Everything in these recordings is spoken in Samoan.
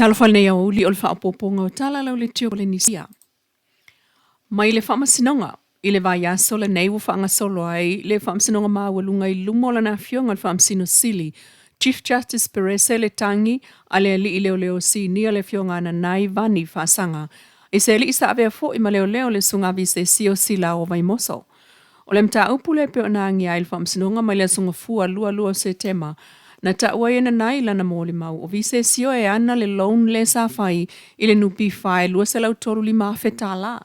Talofa i lenei aoauli o le faaopoopoga o tala lau leitio Polenisia. Mai le Faamasinoga i le vaiaso lenei ua faagasolo ai le Faamasinoga Maualuga i luma o lana Afioga le Faamasino Sili, Chief Justice Perese le tagi a le Alii Leoleo Sinia le Afioga Ananai Vani Faasaga i se alii sa avea foi ma leoleo le Susuga Visesio Silao o Vaimoso. O le mataupu lea e pei ona agia ai le Faamasinoga mai le Aso Gafua 22 o Setema, na tau ai e Nanai lana molimau o Visesio e ana le loan lea sa fai i le NPF e $235 afe tala,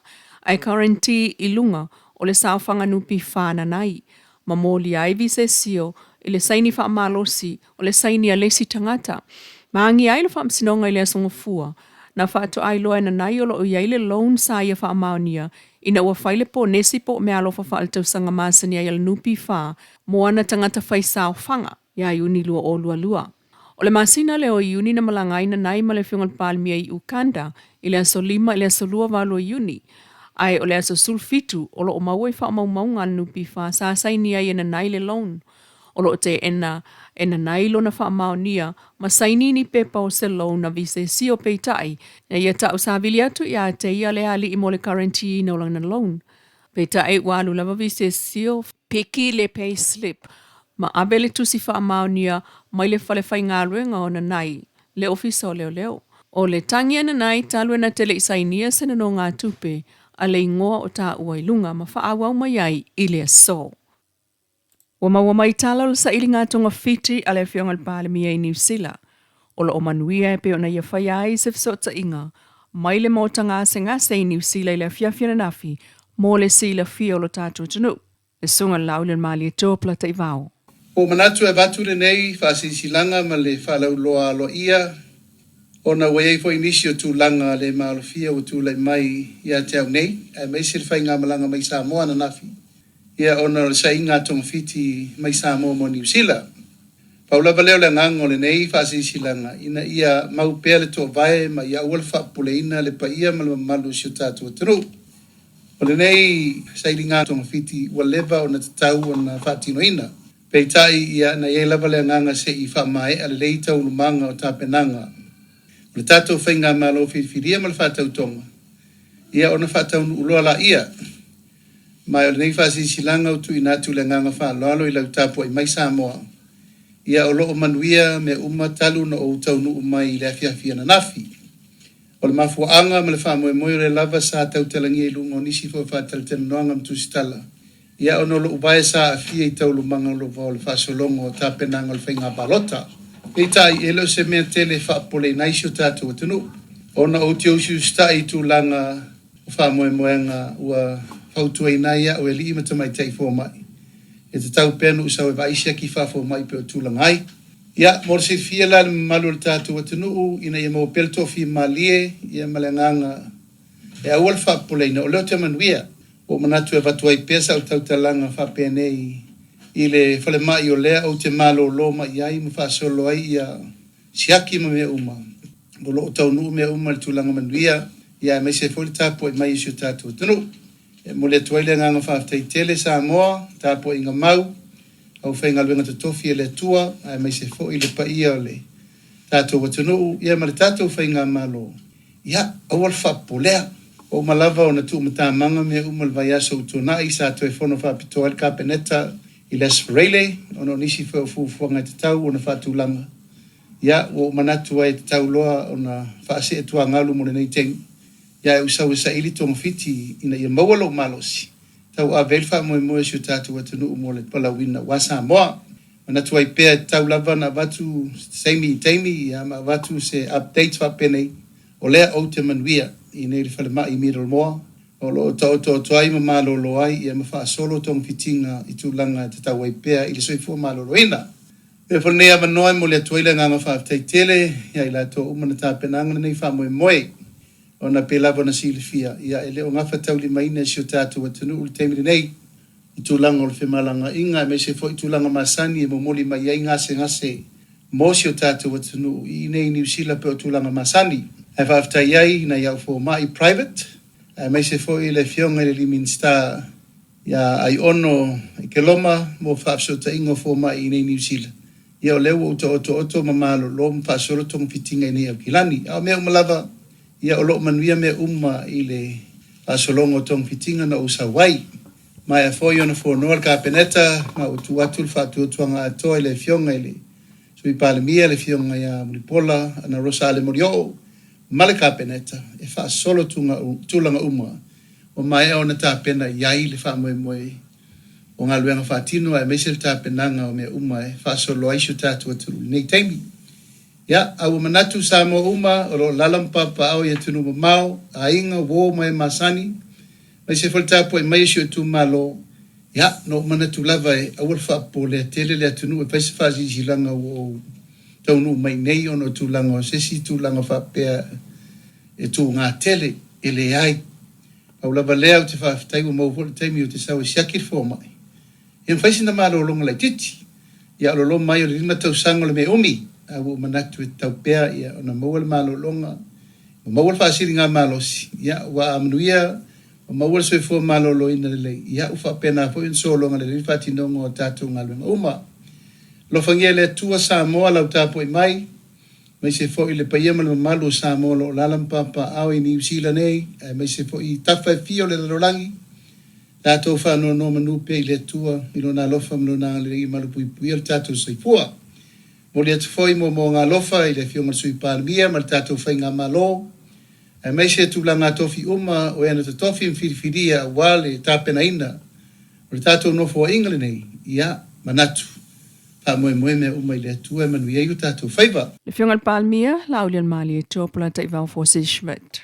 ae guarantee i luga o le saofaga NPF a Nanai, ma molia ai Visesio i le saini faamalosi o le saini a le isi tagata. Ma agia ai le Faamasinoga i le Aso Gafua, na faatoa iloa e Nanai o lo o i ai le loan sa ia faamaonia ina ua fai le ponesi po o meaalofa faaletausaga masani ai a le NPF mo ana tagata fai saofaga ia Iuni 2022. O le masina lea o Iuni na malaga ai Nanai ma le Afioga i le Palemia i Ukanda i le aso 5 i le aso 28 o Iuni, ae o le aso 17 o lo o maua i faamaumauga a le NPF sa saini ai e Nanai le loan. O lo o teena e Nanai lona faamaonia ma saini ni pepa o se loan a Visesio peitai na ia tausavili atu ia te ia le alii mo le karantiina o lana loan. Peitai ua alu lava Visesio, piki le pay slip ma ave le tusi faamaonia mai le fale faigaluega o Nanai, le Ofisa o Leoleo. O le tagi a Nanai talu e na te le i sainia se nonogatupe a le igoa o taua i luga ma faaauau mai ai i le aso. Ua maua mai tala o le sailiga togafiti a le Afioga i le Palemia i Niu Sila, o lo o manuia e pei ona ia faia ai se fesootaiga mai le maota gasegase i Niu Sila i le afiafi ananafi mo le silafia o lo tatou atunuu. Le Susuga i le Laaulialemalietoa Polataivao. Ua ou manatu e avatu lenei faasilasilaga ma le faalauiloa aloaia ona ua i ai foi nisi o tulaga le maalofia ua tulai mai ia te au nei, aemaise le faigamalaga mai Samoa ananafi. Ia ona o le saiga a togafiti mai Samoa mo Niu Sila. Pau lava lea o le agaga o lenei faasilasilaga ina ia mau pea le toovae ma ia aua le faapopoleina le paia ma le mamalu o si o tatou atunuu. O lenei sailiga a togafiti ua leva ona tatau ona faatinoina. Peitai, ia, na i ai lava le agaga se i faamaea lelei taualumaga o tapenaga o le tatou faigamalo filifilia ma le faatautoga, ia ona faataunuu loa laia. Ma o lenei faasilasilaga ua tuuina atu le agaga faaaloalo i lau tapuai mai Samoa, ia o lo o manuia mea uma talu ona ou taunuu mai i le afiafi ananafi. O le mafuaaga ma le faamoemoe o lea lava sa tautalagia i luga o nisi foi o faatalatalanoaga ma tusitala, ia ona o lou vae sa aafia i taualumaga o lova o le faasologa o tapenaga o le faiga palota. Peitai, e le o se mea tele e faapopoleina ai si o tatou atunuu, ona ou te usiusitai i tulaga o faamoemoega ua fautuaina ai au e alii ma tamaitai fomai, e tatau pea ona ou sau e vaai siaki faafomai pei o tulaga ai. Ia, mo le silafia la i le mamalu o le tatou atunuu, ina ia maua pea le toafimalie, ia ma le agaga e aua le faapopoleina, o lea ou te manuia. Ua ou manatu e avatu ai pea sau tautalaga faapenei i le falemai o lea ou te malolo mai ai ma faasolo ai ia siaki ma mea uma. O lo o taunuu mea uma i le tulaga manuia, ia aemaise ai foi le tapuai mai o si o tatou atunuu. E momoli atu ai le agaga faafetai tele Samoa, tapuaiga mau, aufaigaluega totofi a le Atua, aemaise foi le paia o le tatou atunuu, ia ma le tatou faigamalo. Ia, aua le faapopolea. Ua uma lava ona tuumatamaga mea uma i le vaiaso ua tuanai, sa toe fono faapitoa ai le Kapeneta i le Aso Faraile, ona o nisi foi o fuafuaga e tatau ona faatulaga. Ia, ua ou manatu ai e tatau loa ona faasee tuagalu mo lenei taimi, ia ae ou sau e saili togafiti ina ia maua lou malosi, tauave ai le faamoemoe o si o tatou atunuu mo le palauina aua Samoa. Manatu ai pea e tatau lava ona avatu se taimi i taimi, ia, ma avatu se update faapenei, o lea ou te manuia i nei le falemai i Middlemore, o lo o taotoato ai ma malolo ai, ia, ma faasolo togafitiga i tulaga e tatau ai pea i le soifua maloloina. Avea foi lenei avanoa e momoli atu ai le agaga faafetai tele ia i latou uma na tapenaga lenei faamoemoe, ona pei lava ona silafia, ia, e le o gafataulimaina e si o tatou atunuu i le taimi lenei i tulaga o le femalagaaiga aemaise foi tulaga masani e momoli mai ai gasegase mo si o tatou atunuu i inei i Niu Sila pei o tulaga masani. Ae faafetai ai i nai au fomai private aemaise foi le Afioga i le Alii Minisita ia Aiono Keloma mo faafesootaiga o fomai i inei i Niu Sila. Ia o lea ua ou taotooto ma malolo ma faasolo togafitiga i nei Aukilani. A o mea uma lava, ia o lo o manuia mea uma i le faasologa o togafitiga na ou sau ai. Maea foi ona fonoa le Kapeneta ma ua tuu atu le faatuatuaga atoa i le Afioga i le Sui Palemia, le Afioga ia Mulipola Anarosa Ale Molioo ma le Kapeneta e faasolo tulaga uma ua maea ona tapena i ai le faamoemoe o galuega faatino aemaise le tapenaga o mea uma e faasolo ai si o tatou atunuu i lenei taimi. Ia, a ua manatu Samoa uma o lo o alaala ma papaaao i atunuu mamao, aiga, uo ma e masani, aemaise foi le tapuai mai a si ou itumalo, ia, na ou manatu lava e aua le faapopolea tele le atunuu e fai se faasilasilaga ua ou taunuu mai nei ona o tulaga o se isi tulaga faapea e tuga tele, e leai. Pau lava lea ou te faafetai ua maua foi le taimi ou te sau e siaki le fomai. Ia ma fai sina malologa laitiiti. Ia o le loma ai o le 5 tausaga o le mea umi, a ua ou manatu e tatau pea ia ona maua le malologa, ua maua le faasiligamalosi, ia ua a manuia ua maua le soifua maloloina lelei, ia ua faapena foi ona sologa lelei le faatinoga o a tatou galuega uma. Alofagia e le Atua Samoa lau tapuai mai, aemaise foi le paia ma le mamalu o Samoa o lo o alaala ma papaaao i Niu Sila nei, aemaise foi i tafa e fia o le lalolagi, tatou faanonomanu pea i le Atua i Lona alofa ma Lona agalelei e malupuipuia lo tatou soifua. Momoli atu foi moomooga alofa i le Afioga i le Sui Palemia ma le tatou Faigamalo, aemaise tulaga tofi uma o e na totofi ma filifilia aua le tapenaina o le tatou Nofoaiga lenei, ia manatu, faamoemoe mea uma i le Atua e manuia ai o tatou faiva. Le Afioga i le Palemia, Laaulialemalietoa Polataivao Fosi Schmidt.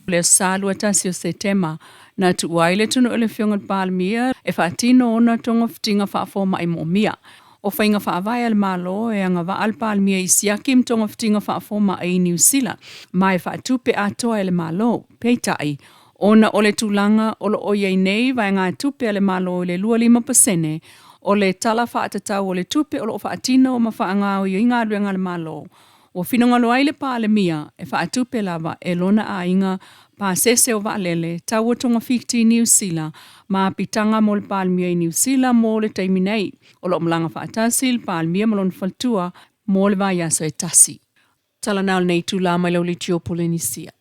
O le aso 21 o Setema, na tuua ai le atunuu e le Afioga i le Palemia e faatino ona togafitiga faafomai moomia. O faiga faavae a le Malo e agavaa le Palemia i siaki ma togafitiga faafomai i Niu Sila ma e faatupe atoa e le Malo. Peitai, ona o le tulaga o lo o i ai nei vaegatupe a le Malo i le 25% o le Tala Faatatau o le Tupe o lo o faatino ma faagaoioi galuega a le Malo, ua finagalo ai le Palemia e faatupe lava e lona aiga pasese o vaalele tau o togafiti i Niu Sila ma apitaga mo le Palemia i Niu Sila mo le taimi nei. O lo o malaga faatasi le Palemia ma lona faletua mo le vaiaso e tasi. Tala na o lenei itula mai lau Litio Polenisia.